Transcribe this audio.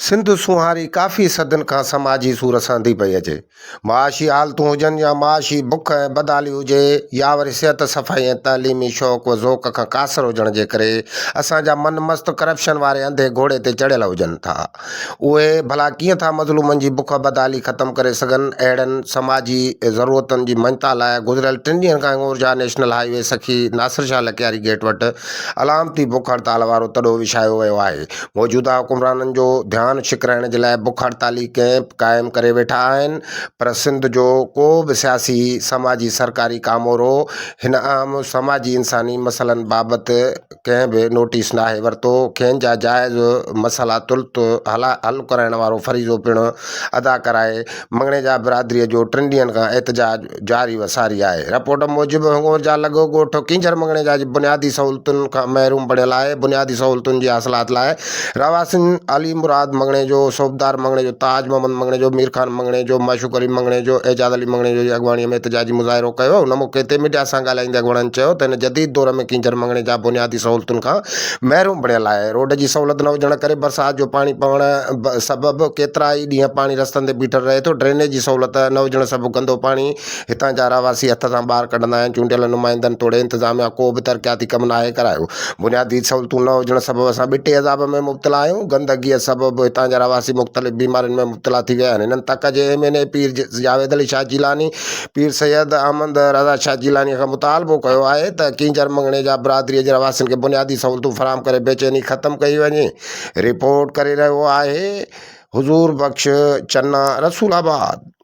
سنڌ سونهاري ڪافي صدين کان سماجي سور سهندي پئي اچي. معاشي حالتون هجن يا معاشي بک ۽ بدحالي هجي يا وري صحت صفائي ۽ تعليمي شوق و ذوق کان قاصر هجڻ جي ڪري اسان جا من مست ڪرپشن واري انڌي گهوڙي تي چڙهيل هجن ٿا. اهي ڀلا ڪيئن ٿا مظلومن جي بک بدحالي ختم ڪري سگهن؟ اهڙن سماجي ضرورتن جي مڃتا لاء گذريل ٽن ڏينهن کان Hingorja national highway Sakhi Nasir Shah Lakyari gate وٽ علامتي بک هڙتال وارو تڏو وڇايو ويو آهي. موجوده حڪمرانن جو ڌيان ڇڪرائڻ جي لاء بک هڙتالي ڪئمپ قائم ڪري ويٺا آهن پر سنڌ جو ڪو به سياسي سماجي سرڪاري ڪامورو هن اهم سماجي انساني مسئلن بابت ڪنهن به نوٽيس ناهي ورتو کين جا جائز مسئلا ترت حل ڪرائڻ وارو فريضو پڻ ادا ڪرائي مڱڻيجا برادري جو ٽن ڏينهن کان احتجاج جاري و ساري آهي. رپورٽ موجب هڱورجا لڳ ڳوٺ ڪينجهر مڱڻيجا جي بنيادي سهولتن کان محروم بڻيل آهي، بنيادي سهولتن جي حاصلات لاء رهواسين علي مراد مڱڻيجو، صوبدار مڱڻيجو، تاج محمد مڱڻيجو، مير خان مڱڻيجو، معشوق علي مڱڻيجو، اعجاز علي مڱڻيجو جي اڳواڻي ۾ احتجاجي مظاهرو ڪيو. ان موقعي تي ميڊيا سان ڳالهائيندي اڳواڻن چيو ته هن جديد دور ۾ ڪينجهر مڱڻيجا بنيادي سهولتن کان محروم بڻيل آهي، روڊ جي سهولت نه هجڻ ڪري برسات جو پاڻي پوڻ سبب ڪيترائي ڏينهن پاڻي رستن تي بيٺل رهي ٿو، ڊرينيج جي سهولت نه هجڻ سبب گندو پاڻي هتان جا رهواسي هٿ سان ٻاهر ڪڍندا آهن، چونڊيل نمائندن توڙي انتظاميا ڪو به ترقياتي ڪم ناهي ڪرايو، بنيادي سهولتون نه هجڻ سبب اسان ٻٽي عذاب ۾ مبتلا آهيون، گندگيء سبب هتان جا رهواسي مختلف بيمارين ۾ مبتلا ٿي ويا آهن، هنن تڪ جي M N A Pir Javed Ali Shah Jilani, Pir Syed Ahmed Raza Shah Jilani کان مطالبو ڪيو آهي ته ڪينجهر مڱڻيجا برادري جي رهواسين کي بنيادي سهولتون فراهم ڪري بيچيني ختم ڪئي وڃي، رپورٽ ڪري رهيو آهي حضور بخش چنا رسول آباد.